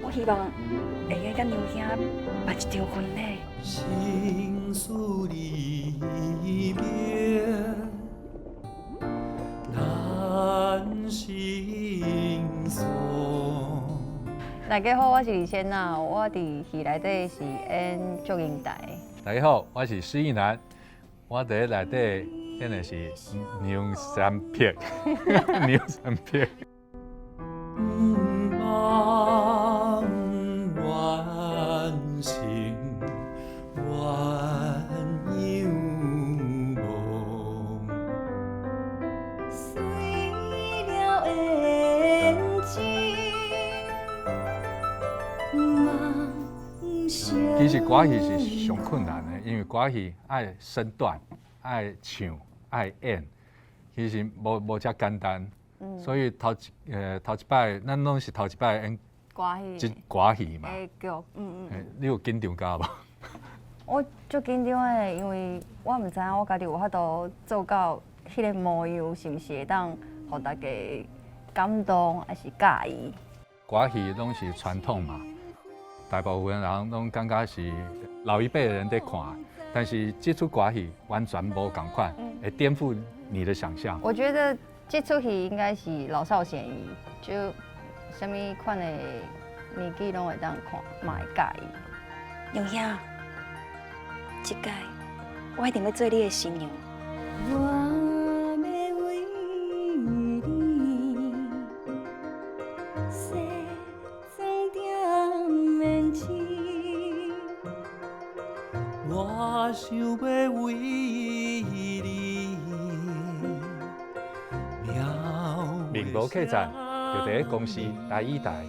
我希望會用佮娘兄辦一場婚禮。生死離別難相送。大家好，我是李仙娜，我佇戲內底是演祝英台。大家好，我是施奕南，我佇內底演的是梁山伯，梁山伯。夢完成鸳鸯夢。碎了眼睛，夢其實歌戲是上困難的，因為歌戲愛身段、愛唱、愛演，其實無遮簡單。所以頭一擺，咱攏是頭一擺演歌戲，這歌戲嘛。劇，你有緊張感無？我足緊張的，因為我毋知影我家己有法度做到彼个模樣，是毋是會當予大家感動，抑是佮意？歌戲攏是傳統嘛，大部分人攏感覺是老一輩的人在看，但是這齣歌戲完全無仝款，會顛覆你的想象。我覺得這齣戲應該是老少咸宜，就啥物款的年紀攏會當看，嘛會佮意。娘兄，這擺我一定欲做你的新娘。我欲為你梳妝點胭脂，我想欲為你明無客棧就佇咧公視台語台。